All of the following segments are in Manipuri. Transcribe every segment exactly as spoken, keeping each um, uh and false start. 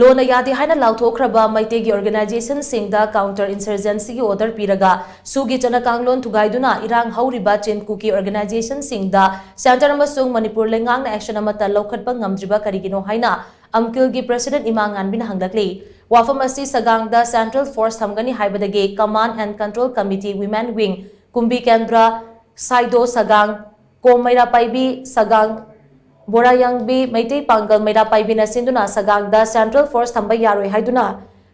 ꯂꯣꯅ ꯌꯥꯗꯦ ꯍꯥꯏꯅ ꯂꯥꯎꯊꯣꯛꯈ꯭ꯔꯕ ꯃꯩꯇꯩꯒꯤ organization ꯁꯤꯡꯗ counter insurgency ꯒꯤ order ꯄꯤꯔꯒ ꯁꯨꯒꯤ ꯆꯠꯅ ꯀꯥꯡꯂꯣꯟ ꯊꯨꯒꯥꯏꯗꯨꯅ ꯏꯔꯥꯡ ꯍꯧꯔꯤꯕ ꯆꯤꯟ ꯀꯨꯀꯤ organization ꯁꯤꯡꯗ centre ꯑꯃꯁꯨꯡ ꯃꯅꯤꯄꯨꯔ ꯂꯩꯉꯥꯛꯅ action ꯑꯃꯠꯇ ꯂꯧꯈꯠꯄ ꯉꯝꯗ꯭ꯔꯤꯕ ꯀꯔꯤꯒꯤꯅꯣ ꯍꯥꯏꯅ ꯑꯝꯀꯤꯜꯒꯤ president ꯏꯃꯥ ꯉꯥꯟꯕꯤꯅ ꯍꯪꯂꯛꯂꯤ꯫ ꯋꯥꯐꯝ ꯑꯁꯤ ꯁꯒꯥꯡꯗ central force ꯊꯝꯒꯅꯤ ꯍꯥꯏꯕꯗꯒꯤ command and control committee women wing, ꯀꯨꯝꯕꯤ ꯀꯦꯟꯗ꯭ꯔ, ꯁꯥꯏꯗꯣ ꯁꯒꯥꯡ, ꯀꯣꯝ ꯃꯩꯔꯥ ꯄꯥꯏꯕꯤ ꯁꯒꯥꯡ, ꯕꯣꯔꯥꯌꯥꯡꯕꯤ ꯃꯩꯇꯩ ꯄꯥꯡꯒꯜ ꯃꯩꯔꯥ ꯄꯥꯏꯕꯤꯅ ꯁꯤꯟꯗꯨꯅ ꯁꯒꯥꯡꯗ central force ꯊꯝꯕ ꯌꯥꯔꯣꯏ ꯍꯥꯏꯗꯨꯅ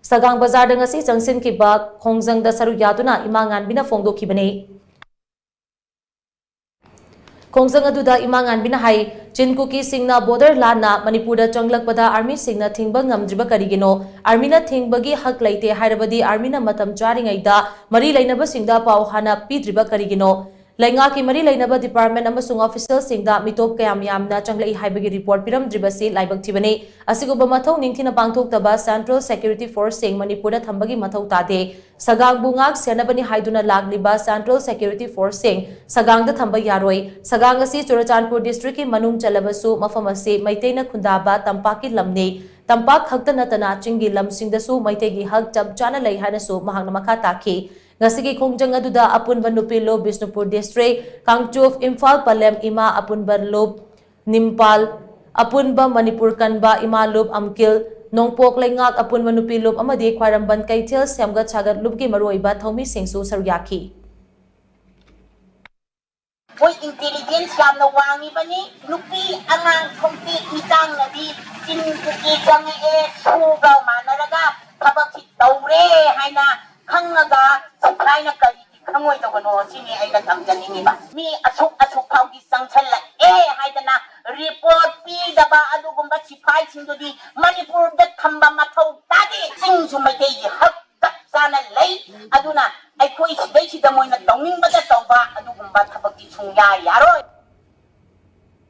ꯁꯒꯥꯡ ꯕꯖꯥꯔꯗ ꯉꯁꯤ ꯆꯪꯁꯤꯟꯈꯤꯕ ꯈꯣꯡꯖꯪꯗ ꯁꯔꯨꯛ ꯌꯥꯗꯨꯅ ꯏꯃꯥ ꯉꯥꯟꯕꯤꯅ ꯐꯣꯡꯗꯣꯛꯈꯤꯕꯅꯤ꯫ ꯈꯣꯡꯖꯪ ꯑꯗꯨꯗ ꯏꯃꯥ ꯉꯥꯟꯕꯤꯅ ꯍꯥꯏ, ꯆꯤꯟ ꯀꯨꯀꯤꯁꯤꯡꯅ border ꯂꯥꯟꯅ ꯃꯅꯤꯄꯨꯔꯗ ꯆꯪꯂꯛꯄꯗ army ꯁꯤꯡꯅ ꯊꯤꯡꯕ ꯉꯝꯗ꯭ꯔꯤꯕ ꯀꯔꯤꯒꯤꯅꯣ? Army ꯅ ꯊꯤꯡꯕꯒꯤ ꯍꯛ ꯂꯩꯇꯦ ꯍꯥꯏꯔꯕꯗꯤ army ꯅ ꯃꯇꯝ ꯆꯥꯔꯤꯉꯩꯗ ꯃꯔꯤ ꯂꯩꯅꯕꯁꯤꯡꯗ ꯄꯥꯎ ꯍꯥꯟꯅ ꯄꯤꯗ꯭ꯔꯤꯕ ꯀꯔꯤꯒꯤꯅꯣ? ꯂꯩꯉꯥꯛꯀꯤ ꯃꯔꯤ ꯂꯩꯅꯕ department ꯑꯃꯁꯨꯡ official ꯁꯤꯡꯗ ꯃꯤꯇꯣꯞ ꯀꯌꯥꯝ ꯌꯥꯝꯅ ꯆꯪꯂꯛꯏ ꯍꯥꯏꯕꯒꯤ report ꯄꯤꯔꯝꯗ꯭ꯔꯤꯕꯁꯤ ꯂꯥꯏꯕꯛ ꯊꯤꯕꯅꯤ꯫ ꯑꯁꯤꯒꯨꯝꯕ ꯃꯊꯧ ꯅꯤꯡꯊꯤꯅ ꯄꯥꯡꯊꯣꯛꯇꯕ central security force ꯁꯤꯡ ꯃꯅꯤꯄꯨꯔꯗ ꯊꯝꯕꯒꯤ ꯃꯊꯧ ꯇꯥꯗꯦ꯫ ꯁꯒꯥꯡꯕꯨ ꯉꯥꯛ ꯁꯦꯟꯅꯕꯅꯤ ꯍꯥꯏꯗꯨꯅ ꯂꯥꯛꯂꯤꯕ central security force ꯁꯤꯡ ꯁꯒꯥꯡꯗ ꯊꯝꯕ ꯌꯥꯔꯣꯏ꯫ ꯁꯒꯥꯡ ꯑꯁꯤ ꯆꯨꯔꯆꯥꯟꯄꯨꯔ district ꯀꯤ ꯃꯅꯨꯡ ꯆꯜꯂꯕꯁꯨ ꯃꯐꯝ ꯑꯁꯤ ꯃꯩꯇꯩꯅ ꯈꯨꯟꯗꯥꯕ ꯇꯝꯄꯥꯛꯀꯤ ꯂꯝꯅꯤ꯫ ꯇꯝꯄꯥꯛ ꯈꯛꯇ ꯅꯠꯇꯅ ꯆꯤꯡꯒꯤ ꯂꯝꯁꯤꯡꯗꯁꯨ ꯃꯩꯇꯩꯒꯤ ꯍꯛ ꯆꯞ ꯆꯥꯅ ꯂꯩ ꯍꯥꯏꯅꯁꯨ ꯃꯍꯥꯛꯅ ꯃꯈꯥ ꯇꯥꯈꯤ꯫ ꯉꯁꯤꯒꯤ ꯈꯣꯡꯖꯪ ꯑꯗꯨꯗ ꯑꯄꯨꯟꯕ ꯅꯨꯄꯤ ꯂꯨꯞ ꯕꯤꯁꯅꯨꯄꯨꯔ district, ꯀꯥꯡꯆꯨꯞ, ꯏꯝꯐꯥꯜ ꯄꯂꯦꯝ ꯏꯃꯥ ꯑꯄꯨꯟꯕ ꯂꯨꯞ ꯅꯤꯝꯄꯥꯜ, ꯑꯄꯨꯟꯕ ꯃꯅꯤꯄꯨꯔ ꯀꯟꯕ ꯏꯃꯥ ꯂꯨꯞ ꯑꯝꯀꯤꯜ, ꯅꯣꯡꯄꯣꯛ ꯂꯩꯉꯥꯛ ꯑꯄꯨꯟꯕ ꯅꯨꯄꯤ ꯂꯨꯞ ꯑꯃꯗꯤ ꯈ꯭ꯋꯥꯏꯔꯝꯕꯟ ꯀꯩꯊꯦꯜ ꯁꯦꯝꯒꯠ ꯁꯥꯒꯠ ꯂꯨꯞꯀꯤ ꯃꯔꯨꯑꯣꯏꯕ ꯊꯧꯃꯤꯁꯤꯡꯁꯨ ꯁꯔꯨꯛ ꯌꯥꯈꯤ꯫ ꯃꯣꯏ intelligence ꯌꯥꯝꯅ ꯋꯥꯡꯉꯤꯕꯅꯤ꯫ ꯅꯨꯄꯤ ꯑꯉꯥꯡ ꯈꯣꯡꯇꯦꯛ ꯃꯤꯇꯥꯡꯅꯕꯤ ꯆꯤꯟ ꯀꯨꯀꯤ ꯆꯪꯉꯛꯑꯦ, ꯁꯨꯒ ꯃꯥꯟꯅꯔꯒ ꯊꯕꯛꯁꯤ ꯇꯧꯔꯦ ꯍꯥꯏꯅ ꯈꯪꯉꯒ ꯁꯤꯐꯥꯏꯅ ꯀꯔꯤꯒꯤ ꯈꯪꯉꯣꯏꯗꯕꯅꯣ ꯁꯤꯅꯤ ꯑꯩꯅ ꯊꯝꯖꯅꯤꯡꯉꯤꯕ꯫ ꯃꯤ ꯑꯁꯨꯛ ꯑꯁꯨꯛ ꯐꯥꯎꯗꯤ ꯆꯪꯁꯜꯂꯛꯑꯦ ꯍꯥꯏꯗꯅ report ꯄꯤꯗꯕ ꯑꯗꯨꯒꯨꯝꯕ ꯁꯤꯐꯥꯏꯁꯤꯡꯗꯨꯗꯤ ꯃꯅꯤꯄꯨꯔꯗ ꯊꯝꯕ ꯃꯊꯧ ꯇꯥꯗꯦ꯫ ꯆꯤꯡꯁꯨ ꯃꯩꯇꯩꯒꯤ ꯍꯛ ꯆꯞ ꯆꯥꯅ ꯂꯩ꯫ ꯑꯗꯨꯅ ꯑꯩꯈꯣꯏ ꯁꯤꯗꯩꯁꯤꯗ ꯃꯣꯏꯅ ꯇꯧꯅꯤꯡꯕꯗ ꯇꯧꯕ ꯑꯗꯨꯒꯨꯝꯕ ꯊꯕꯛꯇꯤ ꯁꯨꯡꯌꯥ ꯌꯥꯔꯣꯏ꯫